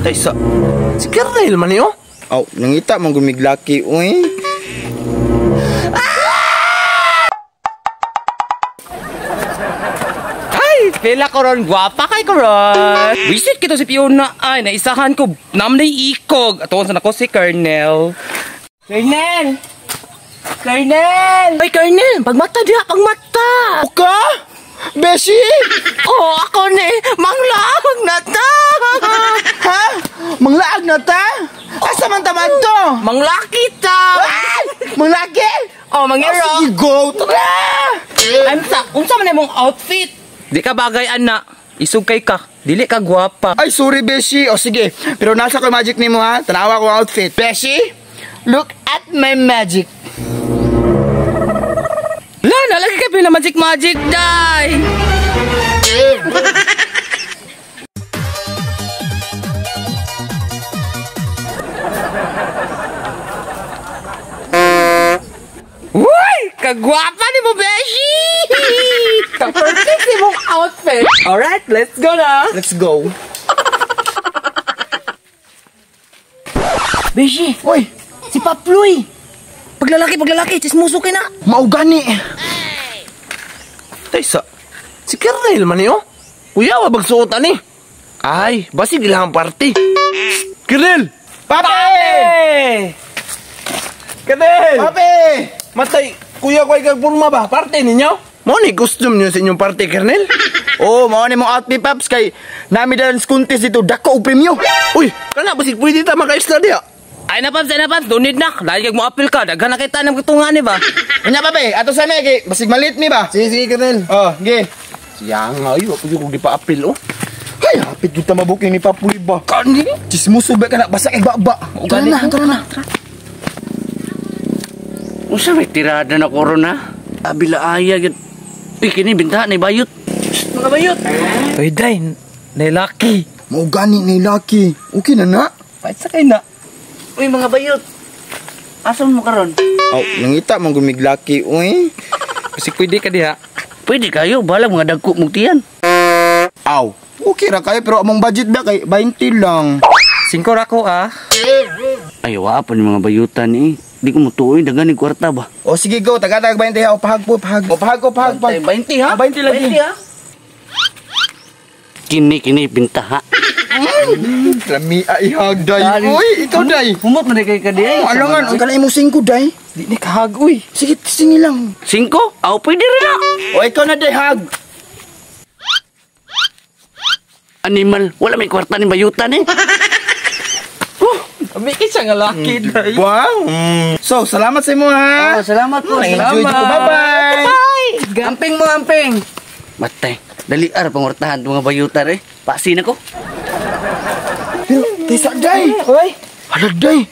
Taysa. Si Kernel man niyo? Aw, nangita man gumiglaki uy. Ay, pila ko ron, gwapa kay ko ron. Visit kito si Fiona. Ay, naisahan ko. Namnay ikog. Atuon sa nako si Kernel. Kernel! Kernel! Ay, Kernel! Pagmata diha, pagmata! Ka? Beshi! Oh, ako ni! Manglaag na ta! Ha? Manglaag na ta? Asa man ta man to? Manglaki ta! Ay! Manglaki? Oh, mangero! Oh, sige, go! Tara! Unsa, unsa man imong outfit? Di ka bagay, ana. Isugkay ka. Dili ka gwapa. Ay, sorry, Beshi. O sige, pero nasa ko magic nimo ha. Tanawa ko ang outfit. Beshi, look at my magic. La, nalagi kay pina magic magic day. Uy, kagwapa ni mo, Beshi! Ka-perfect ni mong outfit. Alright, let's go na. Let's go. Beshi, Uy, si Paploy. Paglalaki, paglalaki, chismoso kay na. maugani. Taysa. Si Kernel man niyo? Kuya, wa bagsuot ani. Ay, basig ilang party. Kernel! Papi! Kernel! Papi! Matay, kuya ko ay kagpurma ba? Parte ninyo? Mo ni costume niyo sa inyong parte, Kernel? Oh, mao ni mong outfit, Paps, kay nami dance contest dito, dako og premyo. Uy, kana basig pwede ta maka-extra diha. Ay na, Paps, ay na, Paps. Don't need na. Dahil kag mo apil ka, daghan na kita ng katungan, ba? Unya, papi, ato sa mi kay basig malit mi ba? Sige, sige, Kernel. Oh, sige. Siya nga, ay, wa ko gipa-apil, oh. Ay, hapit gyud ta mabuking ni Papuy ba. Kani? Chismoso ba ka na basa kay baba. Tara na, tara na. Unsa may tirada na corona? Abila aya gyud. Uy, kini bintahan ni bayot. Mga bayot. Uy, day, nilaki. Mao gani ni Lucky. Okay na na. Pait sa kay na. Uy, mga bayot. Asa mo karon? Aw, nangita man gumiglaki uy. Kasi pwede ka diha. Pwede kayo, balag mga dagko mong tiyan. Aw, okay ra kayo pero among budget ba kay 20 lang. 5 ra ko, ah. Ay, wa pa ni mga bayutan eh. Di ko mutuoy, daghan ni kwarta ba? O sige go, tagatag 20 ha, o pahag po, pahag. O pahag ko, pahag, pahag. 20 ha? Ah, 20 lagi. 20 ha? Kini kini bintaha. Lami ay hag day. Uy, ikaw day. Humot man kay kadi ay. Oh, alangan, ang kanay mo 5 day. Di ni kahag, uy. Sige, singi lang. 5? Aw, pwede rin na. O ikaw na day hag. Animal, wala may kwarta ni bayutan eh. Amiki siya nga laki, day. Wow. So, salamat sa imo ha. Oh, salamat po. Enjoy ko. Bye-bye. Bye! Amping mo, amping. Matay, dali ar pangwartahan mga bayutan eh. Pasin ako. Pero, tisa day. Uy. Hala day.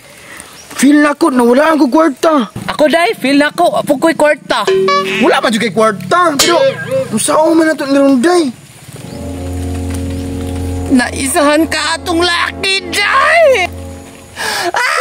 Feel na ko na wala ang kwarta. Ako, day, feel na ko. Apo ko'y kwarta. Wala pa jud kay kwarta. Pero, unsaon man nato niron day? Naisahan ka atong laki, day! Ah!